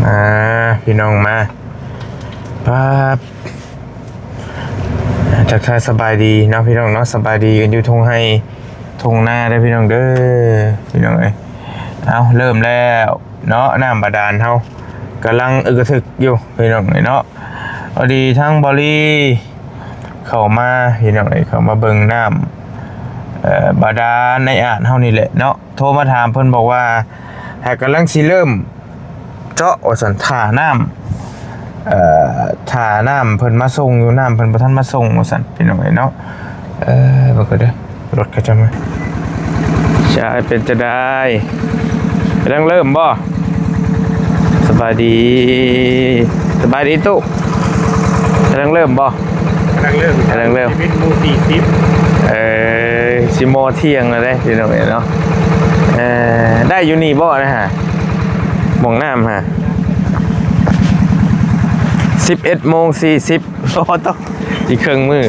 ອ່າ ພີ່ນ້ອງມາ ປາບ ທັກທາຍສະບາຍດີເນາະພີ່ນ້ອງເນາະ, ສະບາຍດີກັນຢູ່ທົ່ງໄຮ່ທົ່ງນາເດີພີ່ນ້ອງເດີ ພີ່ນ້ອງເອີຍ. ເອົາ ເລີ່ມແລ້ວເນາະ, ນ້ຳບາດານເຮົາກຳລັງອຶກກະທຶກຢູ່ພີ່ນ້ອງເອີຍເນາະ. ພໍດີທາງບ່າວລີເຂົ້າມາພີ່ນ້ອງເອີຍ, ເຂົ້າມາເບິ່ງນ້ຳ ເອີ ບາດານໃນອ່າງເຮົານີ້ແຫຼະເນາະ. ໂທມາຖາມເພິ່ນບອກວ່າ ຫາກຳລັງຊິເລີ່ມເຈາະວ່າຊັ້ນ, ຖ້ານ້ຳ ເອີ ຖ້ານ້ຳເພິ່ນມາສົ່ງຢູ່, ນ້ຳເພິ່ນບໍ່ທັນມາສົ່ງວ່າຊັ້ນ ພີ່ນ້ອງເອີຍເນາະ. ເອີ ເບິ່ງກ່ອນເດີ ລົດເຂົາເຈົ້າມາ. ຊາຍ ເປັນຈັ່ງໃດ? ກຳລັງເລີ່ມບໍ່? ສະບາຍດີ ສະບາຍດີຕູ້. ກຳລັງເລີ່ມບໍ່? ກຳລັງເລີ່ມ ກຳລັງເລີ່ມ ຊິເປັນໂມງສີ່ສິບ. ເອີ ຊິມໍ່ທ່ຽງແລ້ວເດ້ພີ່ນ້ອງເອີຍເນາະ. ເອີ ໄດ້ຢູ່ນີ້ບໍ່ນະຫາ ໝ່ອງນ້ຳຫາ? ສິບເອັດໂມງສີ່ສິບ. ໂອ້ ໂຕ ອີກເຄິ່ງມື້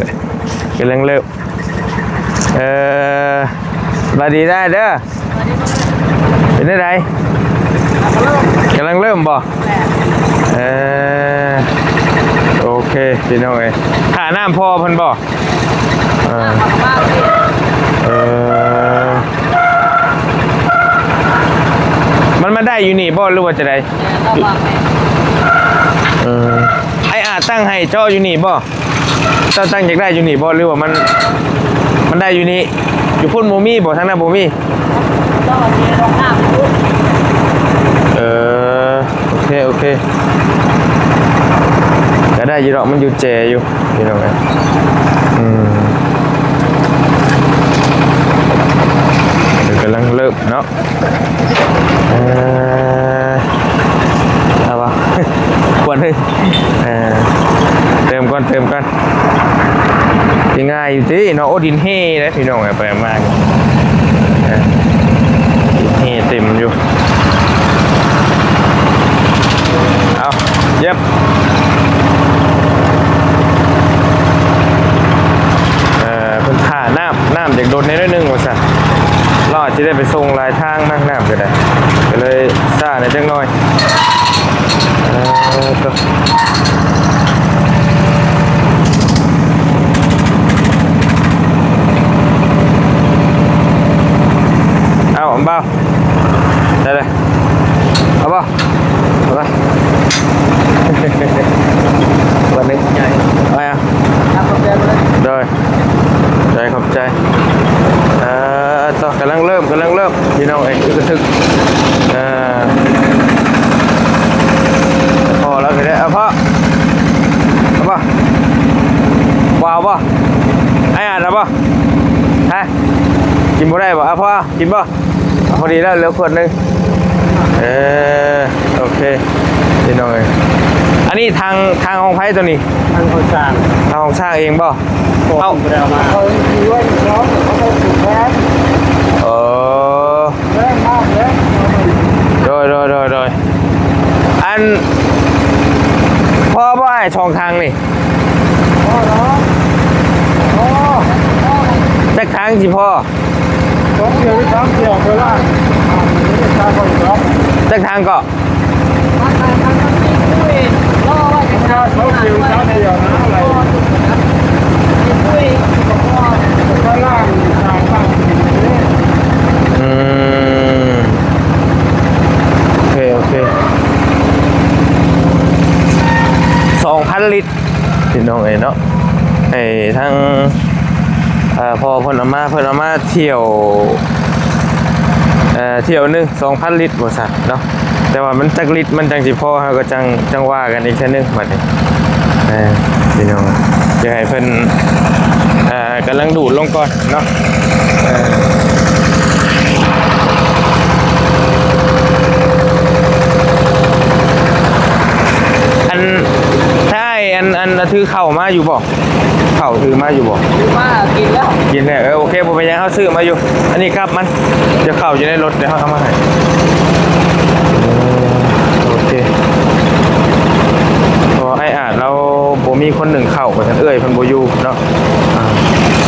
ກຳລັງເລີ່ມ. ເອີ ສະບາຍດີໄດ້ເດີ. ເປັນຈັ່ງໃດ? ກຳລັງເລີ່ມບໍ່? ເອີ ໂອເຄ ພີ່ນ້ອງເອີຍ, ຖ້ານ້ຳພໍເພິ່ນບໍ່? ເອີ ເອີ ມັນມາໄດ້ຢູ່ນີ້ບໍ່ ຫຼືວ່າຈັ່ງໃດ? ເອີ ອ້າຍອາດຕັ້ງໃຫ້ເຈາະຢູ່ນີ້ບໍ່? ເຈົ້າຕັ້ງຢາກໄດ້ຢູ່ນີ້ບໍ່ ຫຼືວ່າມັນ ມັນໄດ້ຢູ່ນີ້? ຢູ່ພຸ້ນບໍ່ມີບໍ່? ທາງນັ້ນບໍ່ມີ? ເອີ ໂອເຄ ໂອເຄ ກະໄດ້ຢູ່ດອກ, ມັນຢູ່ແຈຢູ່ ພີ່ນ້ອງເອີຍ. ອືມ ກຳລັງເລີ່ມເນາະ. ເອີ ເອົາບໍ່ ຄວນເລີຍ. ເອີ ເຕີມກ່ອນ ເຕີມກ່ອນ. ຊິງ່າຍຢູ່ຕິເນາະ. ໂອ້ ດິນເຮ່ເດ້ພີ່ນ້ອງເອີຍ, ໄປມານີ້ ເອີ ດິນເຮ່ເຕັມຢູ່. ເອົາ ເຢັບ ເອີ ເພິ່ນຖ້ານ້ຳ ນ້ຳຢາກດົນແດ່ໜ້ອຍໜຶ່ງວ່າຊັ້ນ, ລາວອາດຊິໄດ້ໄປສົ່ງຫຼາຍທາງນະ, ນ້ຳກະໄດ້ ກະເລີຍຊ້າແດ່ຈັກໜ້ອຍ. ເອີ ໂຕ ເອົາ ອຳບ່າວ ໄດ້ເລີຍ ເອົາບໍ່? ເອົາມາ ວັນນີ້ ເອົາຫຍັງ? ໂດຍ ໃຈ ຂອບໃຈ. ເອີ ຕໍ່ ກຳລັງເລີ່ມ ກຳລັງເລີ່ມ ພີ່ນ້ອງເອີຍ, ອຶກກະທຶກ. ເອີ ພໍແລ້ວກະໄດ້. ເອົາພໍ ເອົາບໍ່? ບໍ່ເອົາບໍ່? ອ້າຍອາດເອົາບໍ່? ຮະ ກິນບໍ່ໄດ້ບໍ່? ເອົາພໍ ກິນບໍ່? ພໍດີແລ້ວ ເຫຼືອຂວດໜຶ່ງ. ເອີ ໂອເຄ ພີ່ນ້ອງເອີຍ, ອັນນີ້ຖັງ ຖັງຂອງໃຜໂຕນີ້? ທາງຂອງຊ່າງ ທາງຂອງຊ່າງເອງບໍ່? ເອົາ ບໍ່ໄດ້ເອົາມາ ເຂົາຊິໄວ້ສອງ ເຂົາເອົາຖືກແທນ. ເອີ ແພງມາກເດ້. ໂດຍ ໂດຍ ໂດຍ ໂດຍ. ອັນ ພໍບໍ່ອ້າຍ ສອງຖັງນີ້? ພໍແລ້ວ ພໍ ຈັກຖັງຊິພໍ? ສອງຖ້ຽວ ສາມຖ້ຽວ ເວລາ ຈັກຖັງເກາະ? ອືມ ໂອເຄ ໂອເຄ ສອງພັນລິດ ພີ່ນ້ອງເອີຍເນາະ. ໃຫ້ທາງ ເອີ ພໍ່ເພິ່ນເອົາມາ ເພິ່ນເອົາມາຖ້ຽວ ເອີ ຖ້ຽວໜຶ່ງສອງພັນລິດວ່າຊັ້ນເນາະ, ແຕ່ວ່າມັນຈັກລິດມັນຈັ່ງຊິພໍ ເຮົາກໍຈັ່ງ ຈັ່ງວ່າກັນອີກເທື່ອໜຶ່ງບັດນີ້. ເອີ ພີ່ນ້ອງ ຢາກໃຫ້ເພິ່ນ ເອີ ກຳລັງດູດລົງກ່ອນເນາະ. ເອີ ອັນ ຖ້າອ້າຍ ອັນ ອັນ ຖືເຂົ້າມາຢູ່ບໍ່? ເຂົ້າຖືມາຢູ່ບໍ່? ຖືມາ ກິນແລ້ວ ກິນແລ້ວ. ເອີ ໂອເຄ ບໍ່ເປັນຫຍັງ ເຮົາຊື້ມາຢູ່. ອັນນີ້ກັບມັນ ດຽວເຂົ້າຢູ່ໃນລົດ ດຽວເຮົາເອົາມາໃຫ້. ໂອເຄ ເພາະວ່າອ້າຍອາດລາວບໍ່ມີຄົນໜຶ້ງເຂົ້າວ່າຊັ້ນ, ເອື້ອຍເພິ່ນບໍ່ຢູ່ເນາະ. ອ່າ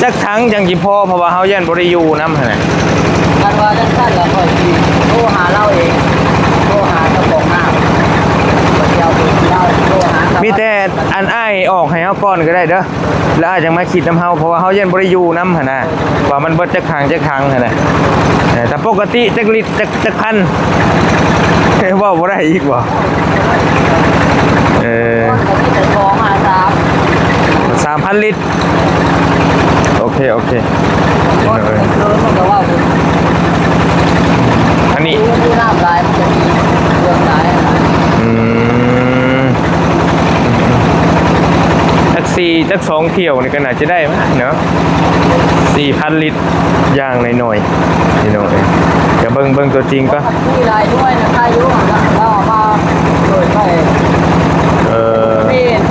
ຈັກຖັງຈັ່ງຊິພໍ ເພາະວ່າເຮົາຢ້ານບໍ່ໄດ້ຢູ່ນຳຫັ້ນນະ. ຄັນວ່າຈັ່ງຊັ້ນລະ ຂ້ອຍຊິໂທຫາລາວເອງ ໂທຫາເຈົ້າຂອງນ້ຳ. ກ່ອນກໍໄດ້ເດີ ແລ້ວອ້າຍຈັ່ງມາຄິດນຳເຮົາ ເພາະວ່າເຮົາຍັງບໍ່ໄດ້ຢູ່ນຳຫັ້ນນະ ວ່າມັນເບິດຈັກຖັງຈັກຖັງຫັ້ນນະ. ເອີ ແຕ່ປົກກະຕິຈັກລິດ ຈັກ ຈັກພັນ ເວົ້າບໍ່ໄດ້ອີກບໍ່? ເອີ ສອງຫ້າສາມ ສາມພັນລິດ. ໂອເຄ ໂອເຄ ເອີ ມັນກໍເວົ້າ ອັນນີ້ ຢູ່ນ້ຳຫຼາຍ ມັນຈະມີເລື່ອງຫຼາຍນະ. ອືມ ຈັກສີ່ ຈັກສອງຖ້ຽວນີ້ກໍໜ້າຈະໄດ້ມາເນາະ ສີ່ພັນລິດ ຢ່າງໜ້ອຍໆ ພີ່ນ້ອງເອີຍ. ກໍເບິ່ງ ເບິ່ງຕົວຈິງກ່ອນ. ມີຫຼາຍໜ່ວຍນະ ຂາຍຢູ່ ລາວເອົາມາເປີດໄວ້ ເອີ ເປັນ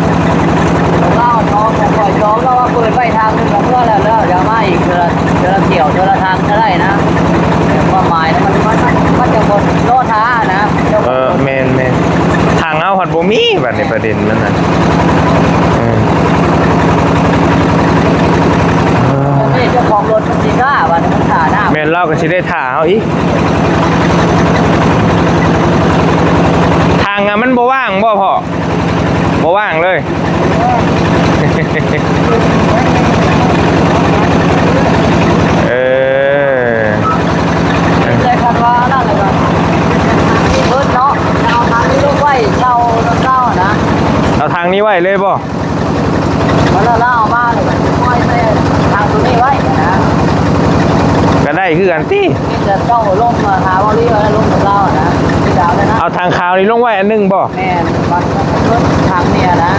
ລາວເອົາຂອງຂ້ອຍສອງ ລາວວ່າເປີດໄວ້ທາງໜຶ່ງ ລະເມືອແລ້ວ ລະດຽວມາອີກ ເທື່ອລະ ເທື່ອລະຖ້ຽວ ເທື່ອລະທາງກໍໄດ້ນະ. ຄວາມໝາຍນະ ມັນ ມັນ ມັນ ມັນຈະບໍ່ລໍຖ້ານະ. ເອີ ແມ່ນໆ ທາງເຮົາພັດບໍ່ມີ ບັດນີ້ປະເດັນມັນນະ. ເອີ ເຈົ້າຂອງລົດມັນຊິຊ້າ ບັດນີ້ມັນຖ້ານະ. ແມ່ນ ລາວກໍຊິໄດ້ຖ້າເຮົາອີກ. ທາງອະ ມັນບໍ່ວ່າງບໍ່ພໍ່? ບໍ່ວ່າງເລີຍ. ເອີ ແຕ່ຄັນວ່ານັ້ນລະກໍເບິດເນາະ ເອົາທາງນີ້ລົງໄວ້ເຊົ່ານຳເຂົານະ. ເອົາທາງນີ້ໄວ້ເລີຍບໍ່? ເອົາແລ້ວລາວເອົາມາແລ້ວກໍປ່ອຍໃສ່ທາງຕົວນີ້ໄວ້ນະ. ກໍໄດ້ຄືກັນຕິ. ມີແຕ່ເຈົ້າລົງມາຫາເວົ້າລີວ່າລົງກັບລາວນະ ມີແຕ່ເອົາແຕ່ນະ. ເອົາທາງຂາວນີ້ລົງໄວ້ອັນໜຶ່ງບໍ່? ແມ່ນ ບັດທາງນີ້ນະ.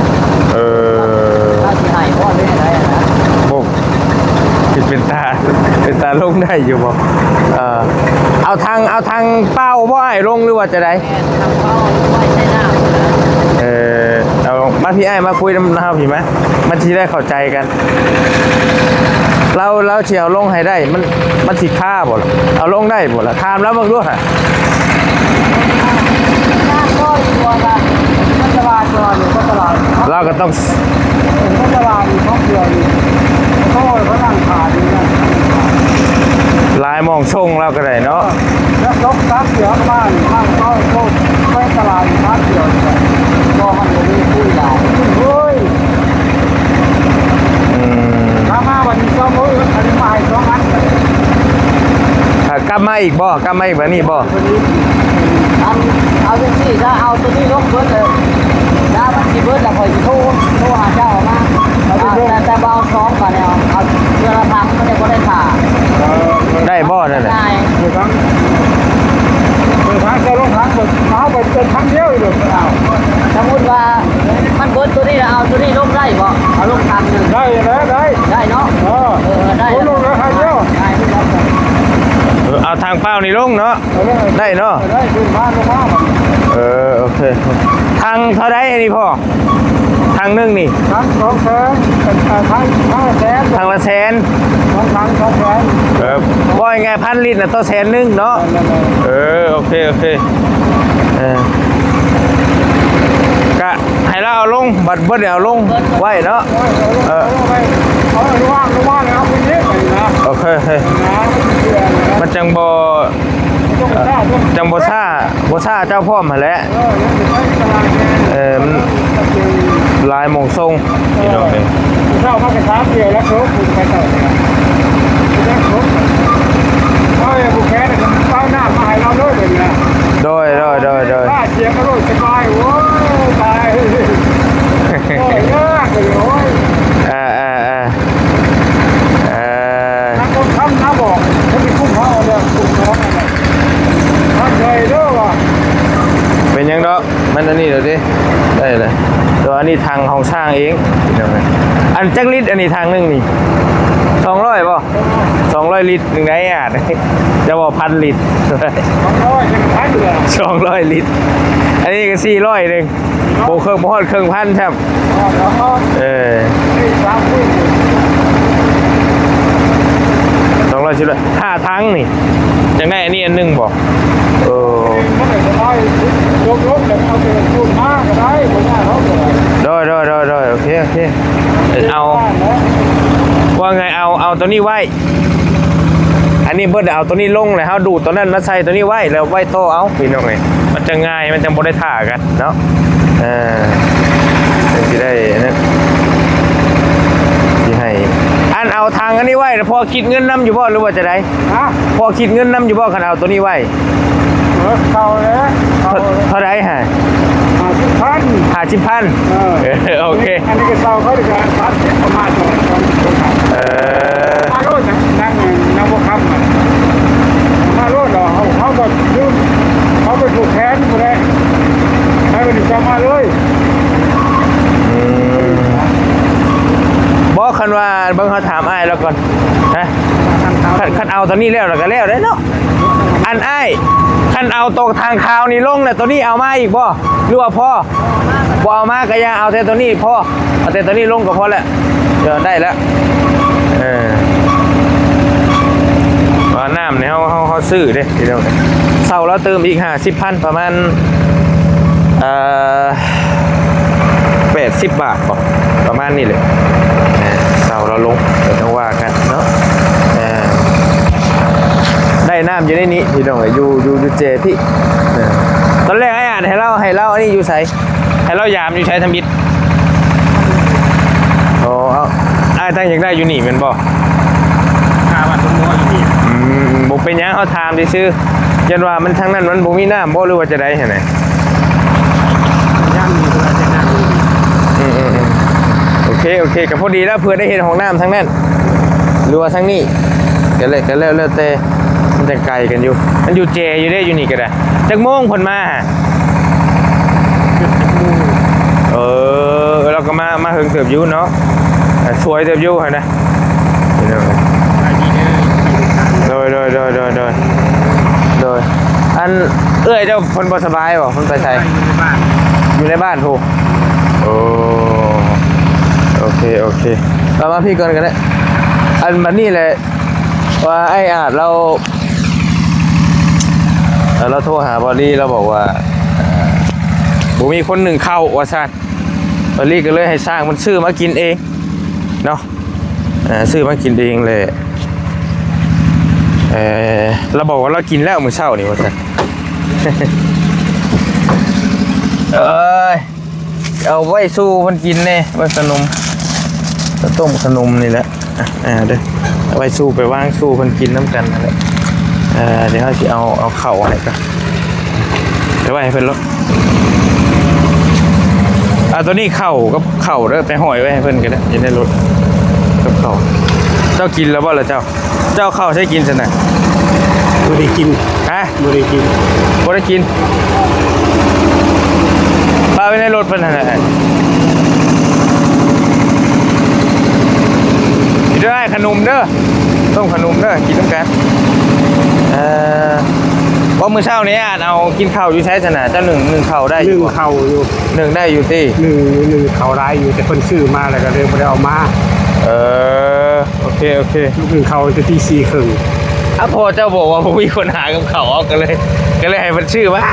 ເອີ ເຮົາຊິໃຫ້ບໍ່ ຫຼືໃດນະ? ບໍ່ ຊິເປັນຕາ ເປັນຕາລົງໄດ້ຢູ່ບໍ່? ເອີ ເອົາທາງ ເອົາທາງເປົ່າບໍ່ອ້າຍລົງ ຫຼືວ່າຈັ່ງໃດ? ແມ່ນ ທາງເປົ່າໄວ້ໃສ່ນ້ຳນະ. ເອີ ເອົາມາພີ່ ອ້າຍມາຄຸຍນຳເຮົາພີ່ມາ ມັນຊິໄດ້ເຂົ້າໃຈກັນ. ລາວ ລາວຊິເອົາລົງໃຫ້ໄດ້ ມັນ ມັນຊິຄາບໍ່ລະ? ເອົາລົງໄດ້ບໍ່ລະ? ຖາມລາວເບິ່ງດູຫະ. ລາວກໍຕ້ອງ ຫຼາຍໝ່ອງສົ່ງລາວກໍໄດ້ເນາະ. ແລ້ວຕົກຕັກເສືອກະບານ ມັນກໍຕົກໄປຕະຫຼາດພັນດຽວ ບໍ່ ມັນບໍ່ມີຄຸຍຫຼາຍ. ໂອ້ຍ ອືມ ຖ້າມາບັດນີ້ສອງມື້ ອັນນີ້ມາໃຫ້ສອງອັນ. ເອີ ກັບມາອີກບໍ່? ກັບມາອີກບັດນີ້ບໍ່? ອັນ ເອົາຈັ່ງຊີ້ ຖ້າເອົາຕົວນີ້ລົງເບິດເລີຍ ຖ້າມັນຊິເບິດແລ້ວ ຂ້ອຍຊິໂທ ໂທຫາເຈົ້າມາ. ແຕ່ ແຕ່ບໍ່ເອົາສອງບາດແລ້ວ ເອົາເທື່ອລະຖັງ ມັນໄດ້ບໍ່ໄດ້ຖ້າ. ເອີ ໄດ້ບໍ່ນັ້ນນະ? ໄດ້ ເອົາທາງ ເອົາທາງເຈົ້າລົງຖັງ ເອົາໄປເປັນຖັງດຽວເລີຍ. ເອົາ ສົມມຸດວ່າມັນເບິດຕົວນີ້ລະ ເອົາຕົວນີ້ລົງໄດ້ບໍ່? ເອົາລົງຖັງໜຶ່ງ ໄດ້ແລ້ວ ໄດ້ ໄດ້ເນາະ. ເອີ ເອີ ໄດ້ ລົງລະຖັງດຽວ ໄດ້ ເອີ ເອົາຖັງເປົ່ານີ້ລົງເນາະ. ໄດ້ເນາະ ໄດ້ຂຶ້ນມາລົງມາ. ເອີ ໂອເຄ ຖັງເທົ່າໃດອັນນີ້ພໍ່? ຖັງໜຶ່ງນີ້ ຖັງສອງແສນ ເອີ ຖັງ ຖັງລະແສນ ສອງຖັງສອງແສນ. ເອີ ເວົ້າງ່າຍໆ ພັນລິດນະ ຕໍ່ແສນໜຶ່ງເນາະ. ແມ່ນໆ ເອີ ໂອເຄ ໂອເຄ ເອີ ກະໃຫ້ລາວເອົາລົງ ບັດເບິດເອົາລົງໄວ້ເນາະ. ເອີ ເອົາລົງໄວ້ ເອົາລະຫວ່າງ ລະຫວ່າງເອົາຂຶ້ນນີ້ນະ. ໂອເຄ ໂອເຄ ມັນຈັ່ງບໍ່ ຈັ່ງບໍ່ຊ້າ ບໍ່ຊ້າເຈົ້າພ້ອມຫັ້ນແຫຼະ. ເອີ ມັນຫຼາຍໝ່ອງສົ່ງ ພີ່ນ້ອງເອີຍ. ເຊົ້າມາກໍສາມເທື່ອແລ້ວ ໂຊກໄປເຈົ້າ ເອົາຜູ້ແຂນເອົານ້ຳມາໃຫ້ລາວເລີຍ. ໂດຍ ໂດຍ ໂດຍ ໂດຍ ເສຍກໍໂລດສະບາຍ. ໂອ້ຍ ຕາຍ ໂອ້ຍ ຍາກເລີຍ ໂອ້ຍ ເອີ ເອີ ເອີ ເອີ ທາງຄົນຄ້ຳນະບອກ ເພິ່ນຊິຄຸ້ມເຮົາເດີ ຄຸ້ມເຮົາ ເອົາໃຈເດີວ່າ. ເປັນຫຍັງດອກ ມັນອັນນີ້ແລ້ວເດ້ ໄດ້ແລ້ວ. ແຕ່ວ່າອັນນີ້ຖັງຂອງຊ່າງເອງ ອັນຈັກລິດ ອັນນີ້ຖັງໜຶ່ງນີ້ ສອງຮ້ອຍບໍ່? ສອງຮ້ອຍລິດໜຶ່ງໄດ໋ອາດ ຈະເວົ້າພັນລິດ ສອງຮ້ອຍໜຶ່ງພັນເດີ ສອງຮ້ອຍລິດ. ອັນນີ້ກໍສີ່ຮ້ອຍໜຶ່ງ ບໍ່ເຄິ່ງ ບໍ່ຮອດເຄິ່ງພັນຊ້ຳ. ເອີ ສອງຮ້ອຍສິບ ຫ້າຖັງນີ້ ຈັ່ງໄດ້ອັນນີ້ອັນໜຶ່ງບໍ່? ເອີ ໂດຍ ໂດຍ ໂດຍ ໂດຍ ໂອເຄ ໂອເຄ ເອົາ ວ່າໄງ ເອົາ ເອົາຕົວນີ້ໄວ້ ອັນນີ້ເບິດ ເອົາຕົວນີ້ລົງ ແລ້ວເຮົາດູດຕົວນັ້ນມາໃສ່ຕົວນີ້ໄວ້ ແລ້ວໄວ້ຕໍ່ເອົາ ພີ່ນ້ອງເອີຍ. ມັນຈະງ່າຍ ມັນຈະບໍ່ໄດ້ຖ້າກັນເນາະ. ເອີ ມັນຊິໄດ້ອັນນັ້ນ ໃຫ້ ອັນເອົາຖັງອັນນີ້ໄວ້ນະ ພໍຄິດເງິນນຳຢູ່ບໍ່ ຫຼືວ່າຈັ່ງໃດ? ຮະ? ພໍຄິດເງິນນຳຢູ່ບໍ່ ຄັນເອົາໂຕນີ້ໄວ້? ເອີ ເຂົ້າແລ້ວ ເຂົ້າ ເທົ່າໃດຫະ? ຫ້າສິບພັນ ຫ້າສິບພັນ ເອີ ເອີ ໂອເຄ ອັນນີ້ກໍເຊົ່າເຂົາໄດ້ສາມສິບ ປະມານສອງ ສອງ ເອີ ມາໂລດນະ ນາງ ນາງບົວຄຳນະ ມາໂລດ ເຮົາ ເຮົາກໍ ເຮົາໄປຜູກແຂນພຸ້ນແຫຼະ ໃຫ້ເພິ່ນເຂົ້າມາເລີຍ. ອືມ ບໍ່ ຄັນວ່າເບິ່ງ ເຮົາຖາມອ້າຍລາວກ່ອນນະ ຄັນ ຄັນເອົາໂຕນີ້ແລ້ວ ແລ້ວກໍແລ້ວເດ້ເນາະ. ອັນອ້າຍ ຄັນເອົາໂຕທາງຂາວນີ້ລົງແລ້ວ ໂຕນີ້ເອົາມາອີກບໍ່ ຫຼືວ່າພໍ? ບໍ່ເອົາມາກໍຢ່າ ເອົາແຕ່ໂຕນີ້ພໍ ເອົາແຕ່ໂຕນີ້ລົງກໍພໍແລ້ວ ດຽວໄດ້ແລ້ວ. ເອີ ວ່ານ້ຳນີ້ເຮົາ ເຮົາ ເຮົາຊື້ເດ້ພີ່ນ້ອງ ເຊົ່າລາວຕື່ມອີກຫ້າສິບພັນ ປະມານ ເອີ ແປດສິບບາດບໍ ປະມານນີ້ແຫຼະ ເຊົ່າລາວລົງ ດຽວຈັ່ງວ່າກັນເນາະ. ເອີ ໄດ້ນ້ຳຢູ່ໃນນີ້ພີ່ນ້ອງ ຢູ່ ຢູ່ ຢູ່ເຈພີ້. ເອີ ຕອນແລກອ້າຍອາດໃຫ້ລາວ ໃຫ້ລາວອັນນີ້ຢູ່ໃສ? ໃຫ້ລາວຢາມຢູ່ໃສທຳອິດ? ອໍ ເອົາ ອ້າຍຕັ້ງຢາກໄດ້ຢູ່ນີ້ແມ່ນບໍ່? ຂ້າວ່າສົມມຸດຢູ່ນີ້ ອືມ ບໍ່ເປັນຫຍັງ ເຮົາຖາມຊື່ໆ ຢ້ານວ່າມັນທາງນັ້ນມັນບໍ່ມີນ້ຳບໍ່ ຫຼືວ່າຈັ່ງໃດຫັ້ນນະ? ຢ້ານມີເພິ່ນວ່າຈະນ້ຳຢູ່ນີ້ ອືມໆໆ ໂອເຄ ໂອເຄ ກໍພໍດີແລ້ວ ເພື່ອໄດ້ເຮັດຫ້ອງນ້ຳທາງນັ້ນ ຫຼືວ່າທາງນີ້ ກໍແລ້ວ ກໍແລ້ວ ແລ້ວແຕ່ ມັນຈະໄກກັນຢູ່ ມັນຢູ່ແຈຢູ່ເດ້ ຢູ່ນີ້ກໍໄດ້. ຈັກໂມງເພິ່ນມາ? ເກືອບສິບໂມງ ເອີ ລາວກໍມາ ມາເຫິງເຕີບຢູ່ເນາະ ເອີ ສວຍເຕີບຢູ່ຫັ້ນນະ ໂດຍ ໂດຍ ໂດຍ ໂດຍ ໂດຍ ໂດຍ. ອັນເອື້ອຍເຈົ້າເພິ່ນບໍ່ສະບາຍບໍ່? ເພິ່ນໄປໃສ? ຢູ່ໃນບ້ານ ຢູ່ໃນບ້ານພຸ້ນ ໂອ້ ໂອເຄ ໂອເຄ ເອົາມາພີ້ກ່ອນກໍໄດ້. ອັນບັດນີ້ແຫຼະ ວ່າອ້າຍອາດລາວ ເອີ ລາວໂທຫາບອລລີ ລາວບອກວ່າ ເອີ ບໍ່ມີຄົນໜຶ້ງເຂົ້າວ່າຊັ້ນ ບອລລີກໍເລີຍໃຫ້ຊ່າງມັນຊື້ມາກິນເອງເນາະ ເອີ ຊື້ມາກິນເອງແຫຼະ. ເອີ ລາວບອກວ່າລາວກິນແລ້ວມື້ເຊົ້ານີ້ວ່າຊັ້ນ ເອີຍ. ເອົາໄວ້ສູ່ເພິ່ນກິນແດ່ ໄວ້ຂະໜົມ ເຂົ້າຕົ້ມຂະໜົມນີ້ແຫຼະ ອ່າ ເດີ ເອົາໄວ້ສູ່ ໄປວາງສູ່ເພິ່ນກິນນຳກັນຫັ້ນແຫຼະ. ເອີ ດຽວເຮົາຊິເອົາ ເອົາເຂົ້າໃຫ້ກ່ອນ ໄປໄວ້ໃຫ້ເພິ່ນໂລດ. ເອົາໂຕນີ້ເຂົ້າກັບເຂົ້າເດີ ໄປຫ້ອຍໄວ້ໃຫ້ເພິ່ນກໍໄດ້ ຢູ່ໃນລົດກັບເຂົ້າ. ເຈົ້າກິນແລ້ວບໍ່ລະເຈົ້າ? ເຈົ້າເຂົ້າໃຊ້ກິນຊັ້ນນະ? ບໍ່ໄດ້ກິນ. ຮະ? ບໍ່ໄດ້ກິນ. ບໍ່ໄດ້ກິນ. ປະໄວ້ໃນລົດເພິ່ນຫັ້ນແຫຼະ. ກິນດ້ວຍຂະໜົມເດີ. ຕົ້ມຂະໜົມເດີ. ກິນນຳກັນ. ເອີ ວ່າມື້ເຊົ້ານີ້ອາດເອົາກິນເຂົ້າຢູ່ໃສຊັ້ນນະ? ເຈົ້າໜຶ້ງ ໜຶ້ງເຂົ້າໄດ້ຢູ່ບໍ່? ໜຶ້ງເຂົ້າຢູ່. ໜຶ້ງໄດ້ຢູ່ຕິ? ໜຶ້ງ ໜຶ້ງເຂົ້າໄດ້ຢູ່ ແຕ່ເພິ່ນຊື້ມາແລ້ວກໍເລີຍບໍ່ໄດ້ເອົາມາ. ເອີ. ໂອເຄ ໂອເຄ ລຸກໜຶ່ງເຂົ້າແຕ່ຕີສີ່ເຄິ່ງ. ອາ ພໍ່ເຈົ້າບອກວ່າບໍ່ມີຄົນຫາກັບເຂົ້າ ເອົາ ກໍເລີຍ ກໍເລີຍໃຫ້ເພິ່ນຊື້ມາ.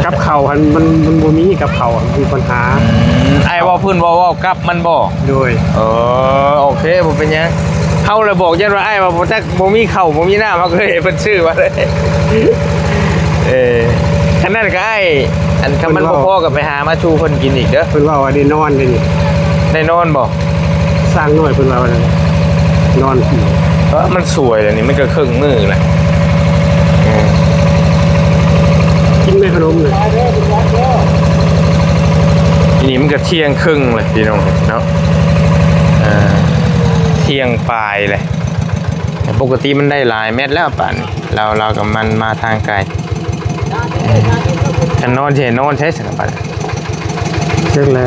ກັບເຂົ້າຫັ້ນ ມັນ ມັນບໍ່ມີກັບເຂົ້າ ມັນມີຄົນຫາ. ອືມ ອ້າຍເວົ້າພື້ນເວົ້າ ເວົ້າກັບມັນບໍ? ໂດຍ. ເອີ ໂອເຄ ບໍ່ເປັນຫຍັງ. ເຮົາລະບອກຢ້ານວ່າອ້າຍວ່າບໍ່ຈັກ ບໍ່ມີເຂົ້າ ບໍ່ມີນ້ຳ ເຮົາກໍເລີຍໃຫ້ເພິ່ນຊື້ມາເລີຍ. ເອີ ຄັນນັ້ນກໍອ້າຍ ອັນ ຄັນມັນບໍ່ພໍກໍໄປຫາມາສູ່ເພິ່ນກິນອີກເດີ. ເພິ່ນເວົ້າວ່າໄດ້ນອນເດ້ນີ້. ໄດ້ນອນບໍ? ຊ່າງນ້ອຍເພິ່ນວ່ານອນ. ເອີ ມັນສວຍແລ້ວນີ້ ມັນກໍເຄິ່ງມື້ແລ້ວ. ເອີ ກິນແມ່ຂະໜົມນະ. ທີນີ້ມັນກໍທ່ຽງເຄິ່ງແລ້ວພີ່ນ້ອງເນາະ. ເອີ ທ່ຽງປາຍແລ້ວ. ແຕ່ປົກກະຕິມັນໄດ້ຫຼາຍແມັດແລ້ວປານນີ້. ລາວ ລາວກໍມັນມາທາງໄກ. ເອີ ຄັນນອນຊິໃຫ້ນອນໃສຊັ້ນບາດ? ຈັກແຫຼະ.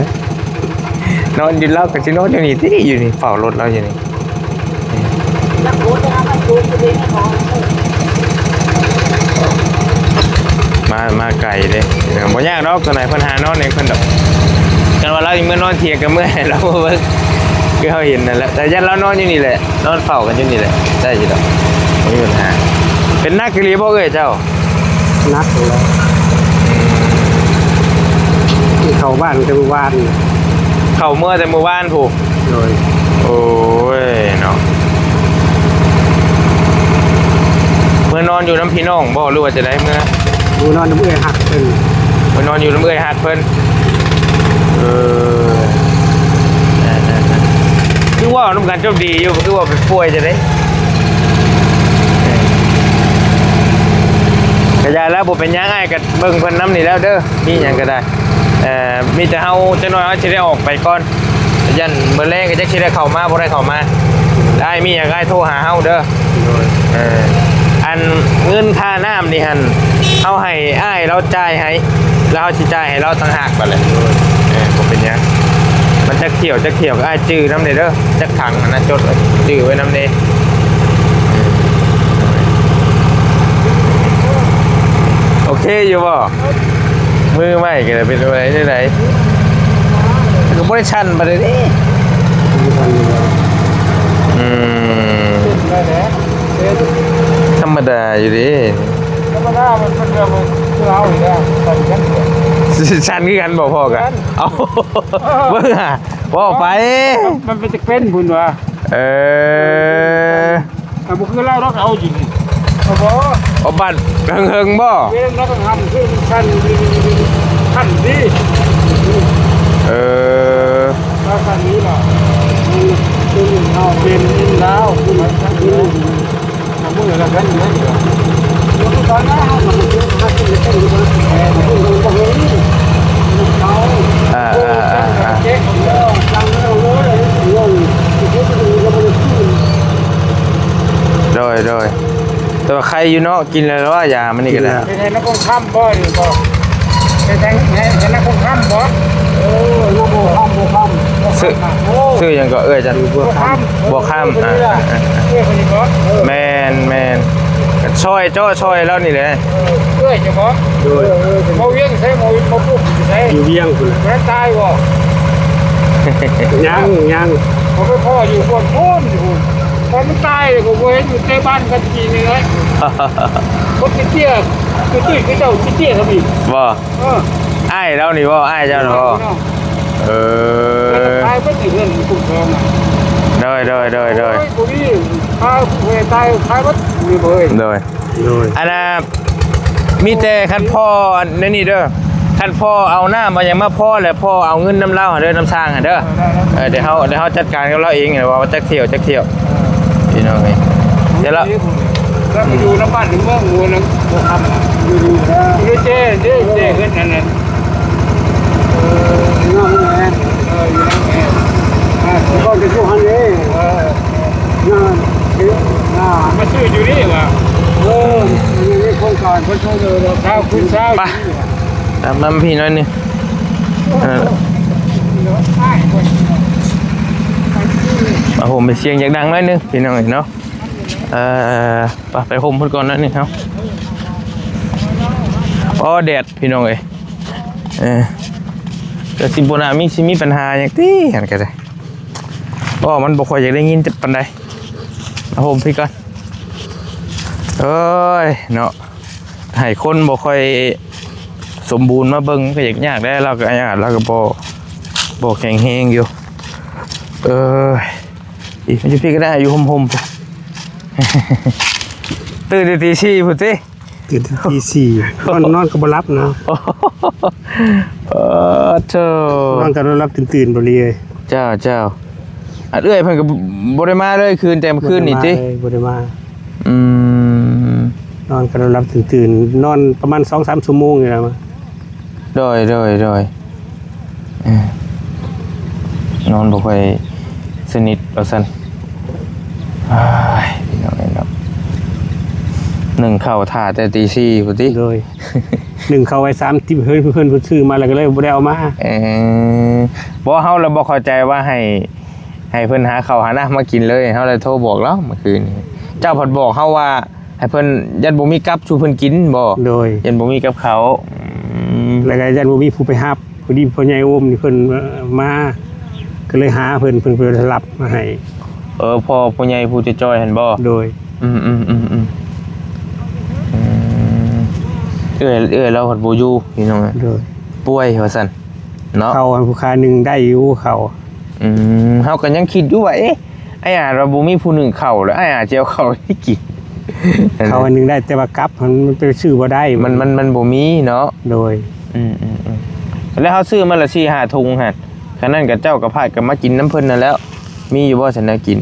ນອນຢູ່ ລາວກໍຊິນອນຢູ່ນີ້ຕິ ຢູ່ນີ້ ເຝົ້າລົດລາວຢູ່ນີ້. ມາ ມາໄກເດ້. ເອີ ບໍ່ຍາກດອກ ຕົວໃດເພິ່ນຫານອນເອງເພິ່ນດອກ. ຄັນວ່າລາວຊິເມືອນອນທ່ຽງກໍເມືອໃຫ້ລາວເບິ່ງ ຄືເຮົາເຫັນນັ້ນແຫຼະ. ແຕ່ຢ້ານລາວນອນຢູ່ນີ້ແຫຼະ ນອນເຝົ້າກັນຢູ່ນີ້ແຫຼະ ໄດ້ຢູ່ດອກ ບໍ່ມີບັນຫາ. ເປັນໜັກອີ່ຫຼີບໍ່ເອື້ອຍເຈົ້າ? ໜັກຢູ່ແລ້ວ. ເຂົ້າບ້ານແຕ່ມື້ວານ. ເຂົ້າເມືອແຕ່ມື້ວານພຸ້ນ. ໂດຍ. ໂອ້ຍເນາະ ເມືອນອນຢູ່ນຳພີ່ນ້ອງບໍ່ ຫຼືວ່າຈັ່ງໃດ? ເມືອ ເມືອນອນນຳເອື້ອຍຮັກເພິ່ນ. ເມືອນອນຢູ່ນຳເອື້ອຍຮັກເພິ່ນ. ເອີ. ເວົ້ານຳກັນຈົບດີຢູ່ ຄືວ່າໄປປ່ວຍຈັ່ງໃດ. ກະຢ່າແລ້ວ ບໍ່ເປັນຫຍັງ ອ້າຍກະເບິ່ງເພິ່ນນຳນີ້ແລ້ວເດີ ມີຫຍັງກະໄດ້. ເອີ ມີແຕ່ເຮົາ ຈັກໜ້ອຍເຮົາຊິໄດ້ອອກໄປກ່ອນ ຢ້ານມື້ແລງກະຈັກຊິໄດ້ເຂົ້າມາ ບໍ່ໄດ້ເຂົ້າມາ. ອ້າຍມີຫຍັງ ອ້າຍໂທຫາເຮົາເດີ. ໂດຍ ເອີ ອັນເງິນຄ່ານ້ຳນີ້ຫັ້ນ ເຮົາໃຫ້ອ້າຍລາວຈ່າຍໃຫ້ ລາວຊິຈ່າຍໃຫ້ລາວຕ່າງຫາກບາດນີ້. ໂດຍ ເອີ ບໍ່ເປັນຫຍັງ ມັນຈັກຖ້ຽວ ຈັກຖ້ຽວ ອ້າຍຈື່ນຳແດ່ເດີ ຈັກຖັງຫັ້ນນະ ຈົດຈື່ໄວ້ນຳແດ່. ໂອເຄຢູ່ບໍ່? ມືໃໝ່ກະເປັນແນວໃດ ແນວໃດ ກະບໍ່ໄດ້ສັ່ນປານໃດເດ້. ອືມ ທຳມະດາຢູ່ເດ້. ທຳມະດາ ມັນເປັນເລື່ອງ ຄືເຮົານີ້ແຫຼະ ສັ່ນຄືກັນ ສັ່ນຄືກັນບໍ່ພໍກະ. ເອົ້າ ເບິ່ງຫາ ເວົ້າໄປ ມັນ ມັນເປັນຈັກເປັນພຸ້ນວ່າ. ເອີ ກະບໍ່ຄືລາວດອກ ເອົາຢູ່ນີ້ ເອົາບໍ່ ເອົາບັດເຫິງໆບໍ່? ເວລາລາວກະທຳຄືມັນສັ່ນ ສັ່ນດີ. ເອີ ລາວສັ່ນນີ້ລະ ເປັນລາວ ເປັນລາວ ໂດຍ ໂດຍ ແຕ່ວ່າໄຄຢູ່ເນາະ ກິນແລ້ວວ່າຢາມັນນີ້ກະໄດ້. ເຮັດໃຫ້ນັກຄົງຄຳບໍ່ນີ້ບໍ່? ເຮັດໃຫ້ ເຮັດໃຫ້ນັກຄົງຄຳບໍ່? ເອີ ນັກຄົງຄຳ ຄົງຄຳ ຊື່ ຊື່ຫຍັງເກາະເອື້ອຍຈັນ? ບົວຄຳ ບົວຄຳ ອ່າ ເອື້ອຍຄົນນີ້ບໍ່? ແມ່ນ ແມ່ນ ກະຊ່ອຍເຈາະຊ່ອຍລາວນີ້ແຫຼະ. ເອີ ເອື້ອຍເຈົ້າບໍ່? ໂດຍ ເວົ້າວຽງໃສ ເວົ້າ ເວົ້າປຸກຢູ່ໃສ? ຢູ່ວຽງພຸ້ນແຫຼະ. ບໍ່ໄດ້ຕາຍບໍ່? ຍັງ ຍັງ ຂ້ອຍໄປພໍ້ຢູ່ພຸ້ນ ພຸ້ນຢູ່ພຸ້ນ ພໍ້ມັນຕາຍ ຂ້ອຍບໍ່ເຫັນຢູ່ໃນບ້ານກັນປີນີ້ແຫຼະ. ຄົນເຕ້ຍໆ ຄືຕຸ້ຍຄືເຈົ້າເຕ້ຍໆ ເຂົາອີກບໍ່? ເອີ ອ້າຍລາວນີ້ບໍ່? ອ້າຍເຈົ້ານີ້ບໍ່? ເອີ ຂາຍເບິດເຮືອນຄຸ້ມຄອງນະ. ໂດຍ ໂດຍ ໂດຍ ໂດຍ ໂອ້ຍ ບໍ່ມີ ຂາຍຜູ້ໃດຕາຍຂາຍເບິດ ມີບໍ່ເອີຍ? ໂດຍ ໂດຍ ອັນນ່າ ມີແຕ່ຄັນພໍ່ອັນໃນນີ້ເດີ ຄັນພໍ່ເອົານ້ຳເອົາຫຍັງມາພໍ້ແລ້ວ ພໍ່ເອົາເງິນນຳລາວຫັ້ນເດີ ນຳຊ່າງຫັ້ນເດີ. ເອີ ດຽວເຮົາ ດຽວເຮົາຈັດການກັບລາວເອງ ວ່າຈັກຖ້ຽວ ຈັກຖ້ຽວ ພີ່ນ້ອງເອີຍ. ດຽວລາວ ລາວໄປຢູ່ນຳບ້ານນຳເມືອງໝູ່ນະ ບໍ່ທຳ ຢູ່ ຢູ່ເຈ້ ເຈ້ ເຈ້ ເຮືອນອັນນັ້ນ. ເອີ ຢູ່ນຳແມ່ ເອີ ຢູ່ນຳແມ່ ອ່າ ກ່ອນຈະຢູ່ຫັ້ນເດ້ ເອີ ນາ ນາ ມາຊື້ຢູ່ນີ້ຫວາ? ເອີ ມັນມີໂຄງການເພິ່ນຊ່ວຍເຫຼືອ ຊາວຄູນຊາວ ໄປ ຕາມນຳພີ່ໜ້ອຍໜຶ່ງ. ເອີ ຜ້າຫົ່ມເປັນສຽງຢາກດັງໜ້ອຍໜຶ່ງ ພີ່ນ້ອງເອີຍເນາະ. ເອີ ໄປ ໄປຫົ່ມເພິ່ນກ່ອນໜ້ອຍໜຶ່ງເຮົາ. ໂອ້ ແດດ ພີ່ນ້ອງເອີຍ ເອີ ກະຊິບໍ່ໜ້າມີ ຊິມີບັນຫາຫຍັງຕິ ຫັ້ນກະໄດ້ ເພາະວ່າມັນບໍ່ຄ່ອຍຢາກໄດ້ຍິນປານໃດ. ມາຫົ່ມພີ້ກ່ອນ ເອີຍເນາະ ໃຫ້ຄົນບໍ່ຄ່ອຍສົມບູນມາເບິ່ງກະຢາກຍາກແດ່. ລາວກະອາຍາດ ລາວກະບໍ່ ບໍ່ແຂງແຮງຢູ່. ເອີຍ ອີ ມາຢູ່ພີ້ກະໄດ້ ຢູ່ຫົ່ມໆ ຕື່ນແຕ່ຕີສີ່ພຸ້ນຕິ. ຕື່ນແຕ່ຕີສີ່ ນອນ ນອນກະບໍ່ຫຼັບນະ. ໂອ້ໂທ້ ນອນກະນອນຫຼັບຕື່ນໆ ບໍ່ລີເອີຍ. ເຈົ້າ ເຈົ້າ ອັນເອື້ອຍເພິ່ນກະບໍ່ໄດ້ມາເລີຍຄືນ ແຕ່ມື້ຄືນນີ້ຕິ ບໍ່ໄດ້ມາເລີຍ ບໍ່ໄດ້ມາ. ອືມ ນອນກະນອນຫຼັບຕື່ນໆ ນອນປະມານສອງສາມຊົ່ວໂມງນີ້ແຫຼະ. ໂດຍ ໂດຍ ໂດຍ ເອີ ນອນບໍ່ຄ່ອຍສະໜິດວ່າຊັ້ນ. ອ້າຍ ພີ່ນ້ອງເອີຍເນາະ ໜຶ້ງເຂົ້າຖ້າແຕ່ຕີສີ່ພຸ້ນຕິ. ໂດຍ ໜຶ້ງເຂົ້າໄວ້ສາມສິບ ເພິ່ນ ເພິ່ນຊື້ມາແລ້ວກະເລີຍບໍ່ໄດ້ເອົາມາ. ເອີ ບໍ່ ເຮົາລະບໍ່ເຂົ້າໃຈວ່າໃຫ້ ໃຫ້ເພິ່ນຫາເຂົ້າຫານ້ຳມາກິນເລີຍ ເຮົາລະໂທບອກລາວມື້ຄືນນີ້. ເຈົ້າພັດບອກເຮົາວ່າ ໃຫ້ເພິ່ນ ຢ້ານບໍ່ມີກັບສູ່ເພິ່ນກິນບໍ່? ໂດຍ ຢ້ານບໍ່ມີກັບເຂົ້າ. ອືມ ແລ້ວກະຢ້ານບໍ່ມີຜູ້ໄປຮັບ ພໍດີພໍ່ໃຫຍ່ໂອມນີ້ເພິ່ນ ເອີ ມາ ກະເລີຍຫາເພິ່ນ ເພິ່ນໄປຮັບມາໃຫ້. ເອີ ພໍ່ ພໍ່ໃຫຍ່ຜູ້ຈ່ອຍຫັ້ນບໍ່? ໂດຍ ອືມໆໆໆ ອືມ ເອື້ອຍ ເອື້ອຍລາວພັດບໍ່ຢູ່ ພີ່ນ້ອງເອີຍ. ໂດຍ ປ່ວຍວ່າຊັ້ນເນາະ ເຂົ້າໃຫ້ຜູ້ຂ້າໜຶ້ງໄດ້ຢູ່ເຂົ້າ. ອືມ ເຮົາກະຍັງຄິດຢູ່ວ່າ ເອະ ອ້າຍອາດວ່າບໍ່ມີຜູ້ໜຶ້ງເຂົ້າ ແລ້ວອ້າຍອາດຊິເອົາເຂົ້າໃຫ້ກິນ. ເຂົ້າອັນໜຶ່ງໄດ້ ແຕ່ວ່າກັບຫັ້ນມັນໄປຊື້ບໍ່ໄດ້ ມັນ ມັນ ມັນບໍ່ມີເນາະ. ໂດຍ ອືມໆໆ ແລ້ວເຮົາຊື້ມາລະສີ່ຫ້າຖົງຫັ້ນ ຄັນນັ້ນກະເຈົ້າກະພາດກັນມາກິນນຳເພິ່ນນັ້ນແລ້ວ. ມີຢູ່ບໍ່ຊັ້ນແນວກິນ?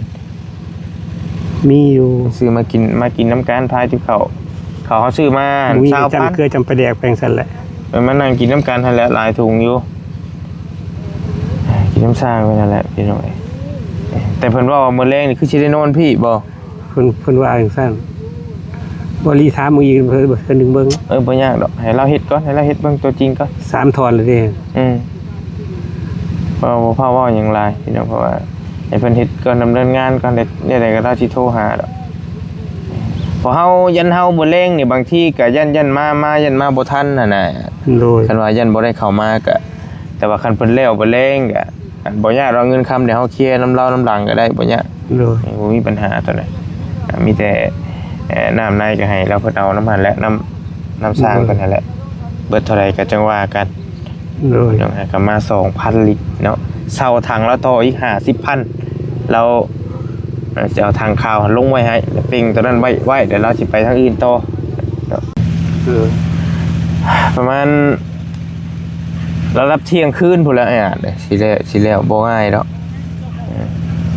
ມີຢູ່ ຊື້ມາກິນ ມາກິນນຳກັນ ພາຕິບເຂົ້າ ເຂົ້າເຮົາຊື້ມາ ບໍ່ມີ ຊາວພັນ ຈຳເກືອຈຳປາແດກໄປຈັ່ງຊັ້ນແຫຼະ ເອີ ມານັ່ງກິນນຳກັນຫັ້ນແຫຼະ ຫຼາຍຖົງຢູ່ ກິນນຳຊ່າງໄປຫັ້ນແຫຼະພີ່ນ້ອງເອີຍ. ແຕ່ເພິ່ນເວົ້າວ່າມື້ແລງນີ້ຄືຊິໄດ້ນອນພີ້ບໍ່? ເພິ່ນ ເພິ່ນວ່າຈັ່ງຊັ້ນ ບໍ່ລີຖາມເບິ່ງອີກ ເພິ່ນ ເພິ່ນດຶງເບິ່ງ ເອີ ບໍ່ຍາກດອກ ໃຫ້ລາວເຮັດກ່ອນ ໃຫ້ລາວເຮັດເບິ່ງຕົວຈິງກ່ອນ ສາມທ່ອນແລ້ວເດ້ ອືມ ເວົ້າ ບໍ່ພາເວົ້າຫຍັງຫຼາຍພີ່ນ້ອງ ເພາະວ່າໃຫ້ເພິ່ນເຮັດກ່ອນ ດຳເນີນງານກ່ອນ ແນວໃດກໍລາວຊິໂທຫາດອກ ເພາະເຮົາ ຢ້ານເຮົາມື້ແລງນີ້ ບາງທີກໍຢ້ານ ຢ້ານມາ ມາ ຢ້ານມາບໍ່ທັນຫັ້ນນະ ໂດຍ ຄັນວ່າຢ້ານບໍ່ໄດ້ເຂົ້າມາກໍ ແຕ່ວ່າຄັນເພິ່ນແລ້ວມື້ແລງກໍ ອັນ ບໍ່ຍາກດອກ ເງິນຄຳດຽວເຮົາເຄລຍນຳລາວນຳຫຼັງກໍໄດ້ ບໍ່ຍາກ ໂດຍ ບໍ່ມີບັນຫາຕົວນັ້ນ ມີແຕ່ ເອີ ນ້ຳໃນກໍໃຫ້ລາວເພິ່ນເອົານຳຫັ້ນແຫຼະ ນ້ຳ ນ້ຳຊ່າງເພິ່ນຫັ້ນແຫຼະ ເບິດເທົ່າໃດກໍຈັ່ງວ່າກັນ ໂດຍ ເນາະ ກໍມາສອງພັນລິດເນາະ ເຊົ່າຖັງລາວຕໍ່ອີກຫ້າສິບພັນ ລາວ ເອີ ຊິເອົາຖັງຂາວລົງໄວ້ໃຫ້ ແລ້ວເປັ່ງຕົວນັ້ນໄວ້ ໄວ້ ແລ້ວລາວຊິໄປທາງອື່ນຕໍ່ເນາະ ເອີ ປະມານ ລະດັບທ່ຽງຄືນພຸ້ນແຫຼະອ້າຍອາດເອີຍ ຊິແລ້ວ ຊິແລ້ວບໍ່ງ່າຍດອກ ເອີ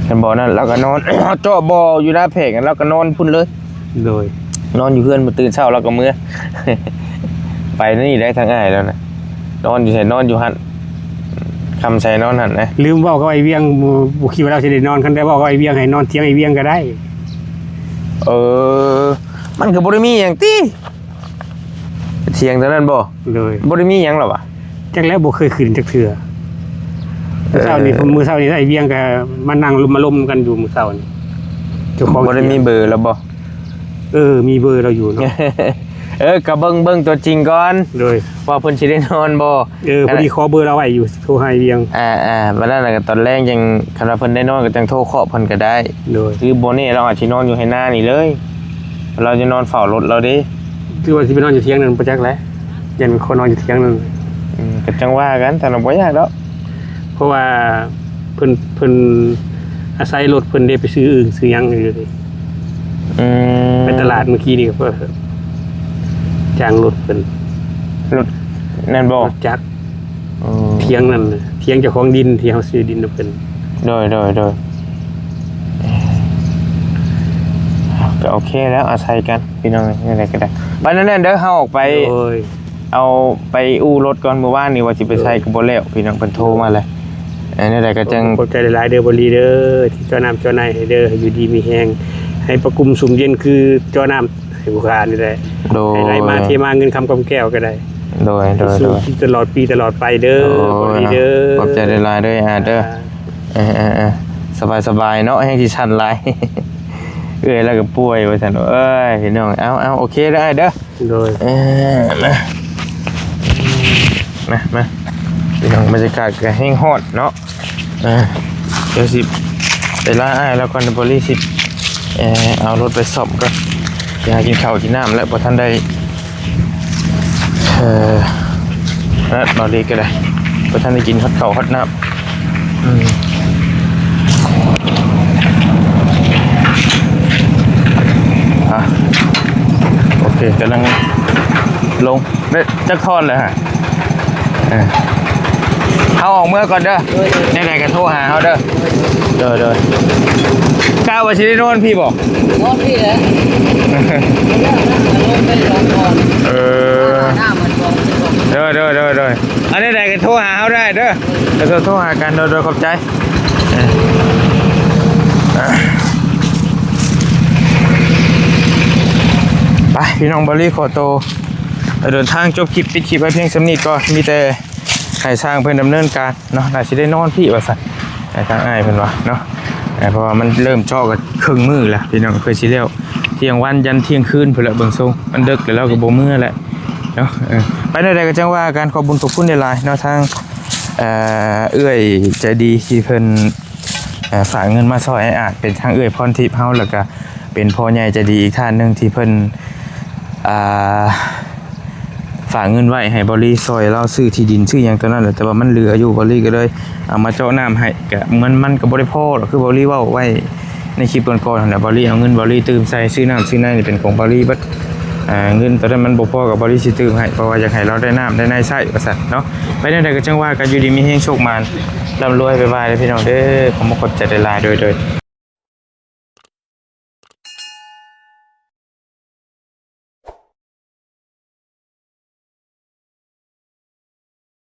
ຄັນບໍ່ນັ້ນລາວກໍນອນ ເຈາະບໍ່ຢູ່ໜ້າແຜງ ລາວກໍນອນພຸ້ນເລີຍ ໂດຍ ນອນຢູ່ເຮືອນ ມື້ຕື່ນເຊົ້າລາວກໍເມືອ ໄປນີ້ໄດ້ທາງອ້າຍລາວນະ ນອນຢູ່ໃສນອນຢູ່ຫັ້ນ ຄ່ຳໃສນອນຫັ້ນນະ ລືມເວົ້າກັບອ້າຍວຽງ ບໍ່ ບໍ່ຄິດວ່າລາວຊິໄດ້ນອນ ຄັນໄດ້ເວົ້າກັບອ້າຍວຽງ ໃຫ້ນອນຖຽງອ້າຍວຽງກໍໄດ້ ເອີ ມັນກໍບໍ່ໄດ້ມີຫຍັງຕິ ຖຽງຕົວນັ້ນບໍ່? ໂດຍ ບໍ່ໄດ້ມີຫຍັງລະຫວາ? ຈັກແລ້ວ ບໍ່ເຄີຍຂຶ້ນຈັກເທື່ອ ເອີ ມື້ເຊົ້ານີ້ ມື້ເຊົ້ານີ້ອ້າຍວຽງກໍມານັ່ງລົມ ມາລົມກັນຢູ່ມື້ເຊົ້ານີ້ ເຈົ້າຂອງ ບໍ່ໄດ້ມີເບີລະບໍ່? ເອີ ມີເບີລາວຢູ່ເນາະ ເອີ ກໍເບິ່ງ ເບິ່ງຕົວຈິງກ່ອນ ໂດຍ ວ່າເພິ່ນຊິໄດ້ນອນບໍ່? ເອີ ພໍດີຂໍເບີລາວໄວ້ຢູ່ ໂທຫາອ້າຍວຽງ ອ່າໆ ບັດນັ້ນກໍຕອນແລງຈັ່ງ ຄັນວ່າເພິ່ນໄດ້ນອນກໍຈັ່ງໂທເຄາະເພິ່ນກໍໄດ້ ໂດຍ ຄືບໍ່ແນ່ລາວອາດຊິນອນຢູ່ໄຮ່ນານີ້ເລີຍ ລາວຈະນອນເຝົ້າລົດລາວເດ້ ຄືວ່າຊິໄປນອນຢູ່ຖຽງນັ້ນບໍ່ຈັກແຫຼະ ຢ້ານຂໍນອນຢູ່ຖຽງນັ້ນ ອືມ ກໍຈັ່ງວ່າກັນ ແຕ່ວ່າບໍ່ຍາກດອກ ເພາະວ່າເພິ່ນ ເພິ່ນອາໄສລົດເພິ່ນເດ້ ໄປຊື້ອຶ່ງຊື້ຫຍັງຢູ່ເດ້ ອືມ ໄປຕະຫຼາດມື້ກີ້ນີ້ກໍເພິ່ນຈ້າງລົດເພິ່ນ ລົດນັ້ນບໍ່? ລົດຈັກ ເອີ ຖຽງນັ້ນນະ ຖຽງເຈົ້າຂອງດິນທີ່ເຮົາຊື້ດິນນຳເພິ່ນ ໂດຍ ໂດຍ ໂດຍ ກໍໂອເຄແລ້ວ ອາໄສກັນພີ່ນ້ອງ ແນວໃດກໍໄດ້ ບັດນັ້ນເດີ ເຮົາອອກໄປ ໂດຍ ເອົາໄປອູ່ລົດກ່ອນ ມື້ວານນີ້ວ່າຊິໄປໃສ ໂດຍ ກໍບໍ່ແລ້ວ ພີ່ນ້ອງເພິ່ນໂທມາແລ້ວ ເອີ ແນວໃດກໍຈັ່ງ ຂອບໃຈຫຼາຍໆເດີ ບໍລີເດີ ທີ່ເຈາະນ້ຳເຈາະໃນໃຫ້ເດີ ຢູ່ດີມີແຮງ ໃຫ້ປະກຸມຊຸ່ມເຢັນຄືເຈາະນ້ຳ ໃຫ້ລູກຄ້ານີ້ແຫຼະ ໂດຍ ໃຫ້ໄຫຼມາເທມາເງິນຄຳກອມແກ້ວກໍໄດ້ ໂດຍ ໂດຍ ໃຫ້ໂດຍ ຕະຫຼອດປີຕະຫຼອດໄປເດີ ໂດຍ ເນາະ ເດີ ຂອບໃຈຫຼາຍໆເດີ ອ່າ ເດີ ອ່າ ເອີໆໆ ສະບາຍໆເນາະ ແຮງຊິສັ່ນຫຼາຍ ເອື້ອຍລາວກໍປ່ວຍວ່າຊັ້ນ ເອີຍ ພີ່ນ້ອງ ເອົາໆ ໂອເຄເດີອ້າຍເດີ ໂດຍ ເອີ ມາ ມາ ມາ ພີ່ນ້ອງ ບັນຍາກາດກໍແຮງຮ້ອນເນາະ ເອີ ດຽວຊິໄປລາອ້າຍລາວກ່ອນ ບໍລີຊິ ເອີ ເອົາລົດໄປສ້ອມກ່ອນ ຊິຫາກິນເຂົ້າກິນນ້ຳແລ້ວ ບໍ່ທັນໄດ້ ເອີ ເອີ ບໍລີກໍໄດ້ ບໍ່ທັນໄດ້ກິນຮອດເຂົ້າຮອດນ້ຳ ອືມ ອ່ະ ໂອເຄ ກຳລັງລົງ ໄດ້ຈັກທ່ອນແລ້ວຮະ? ເອີ ເຮົາອອກເມືອກ່ອນເດີ ໂດຍ ແນວໃດກໍໂທຫາເຮົາເດີ ໂດຍ ໂດຍ ກະວ່າຊິໄດ້ນອນພີ້ບໍ່? ນອນພີ້ແຫຼະ ເອີ ໂດຍ ໂດຍ ໂດຍ ໂດຍ ອັນໃດໆກໍໂທຫາເຮົາໄດ້ເດີ ໂດຍ ໂທ ໂທຫາກັນ ໂດຍ ໂດຍ ຂອບໃຈ ເອີ ໄປ ພີ່ນ້ອງ ບໍລີຂໍໂຕ ເດີນທາງ ຈົບຄລິບ ປິດຄລິບໄວ້ພຽງສ່ຳນີ້ກ່ອນ ມີແຕ່ໃຫ້ຊ່າງເພິ່ນດຳເນີນການເນາະ ໜ້າຊິໄດ້ນອນພີ້ວ່າຊັ້ນ ໃຫ້ທາງອ້າຍເພິ່ນວ່າເນາະ ເພາະວ່າມັນເລີ່ມເຈາະກໍເຄິ່ງມື້ແລ້ວ ພີ່ນ້ອງ ເພື່ອຊິແລ້ວ ທ່ຽງວັນຢັນທ່ຽງຄືນພຸ້ນແຫຼະ ເບິ່ງຊົງ ມັນເດິກແລ້ວ ລາວກໍບໍ່ເມືອແລ້ວເນາະ ເອີ ໄປແນວໃດກໍຈັ່ງວ່າກັນ ຂອບບຸນຂອບຄຸນຫຼາຍໆເນາະ ທາງ ເອີ ເອື້ອຍໃຈດີທີ່ເພິ່ນ ເອີ ຝາກເງິນມາຊ່ອຍອ້າຍອາດ ເປັນທາງເອື້ອຍພອນທິບເຮົາ ແລ້ວກະເປັນພໍ່ໃຫຍ່ໃຈດີອີກທ່ານໜຶ່ງທີ່ເພິ່ນ ອ່າ ຝາກເງິນໄວ້ໃຫ້ບໍລີຊ່ອຍລາວຊື້ທີ່ດິນຊື້ຫຍັງຕົວນັ້ນແຫຼະ ແຕ່ວ່າມັນເຫຼືອຢູ່ ບໍລີກໍເລີຍເອົາມາເຈາະນ້ຳໃຫ້ ກະມັນ ມັນກໍບໍ່ໄດ້ພໍດອກ ຄືບໍລີເວົ້າໄວ້ໃນຄລິບກ່ອນໆຫັ້ນແຫຼະ ບໍລີເອົາເງິນບໍລີຕື່ມໃສ່ຊື້ນ້ຳຊື້ໃນນີ້ເປັນຂອງບໍລີເບິດ ອ່າ ເງິນໂຕນັ້ນມັນບໍ່ພໍກໍບໍ່ໄດ້ຊິຕື່ມໃຫ້ ເພາະວ່າຢາກໃຫ້ລາວໄດ້ນ້ຳໄດ້ໃນໃຊ້ວ່າຊັ້ນເນາະ. ໄປແນວໃດກໍຈັ່ງວ່າກັນ ຢູ່ດີມີແຮງ ໂຊກໝານ ລ່ຳລວຍ ບາຍບາຍເດີພີ່ນ້ອງເດີ. ຂໍຂອບໃຈຫຼາຍໆ ໂດຍ ໂດຍ.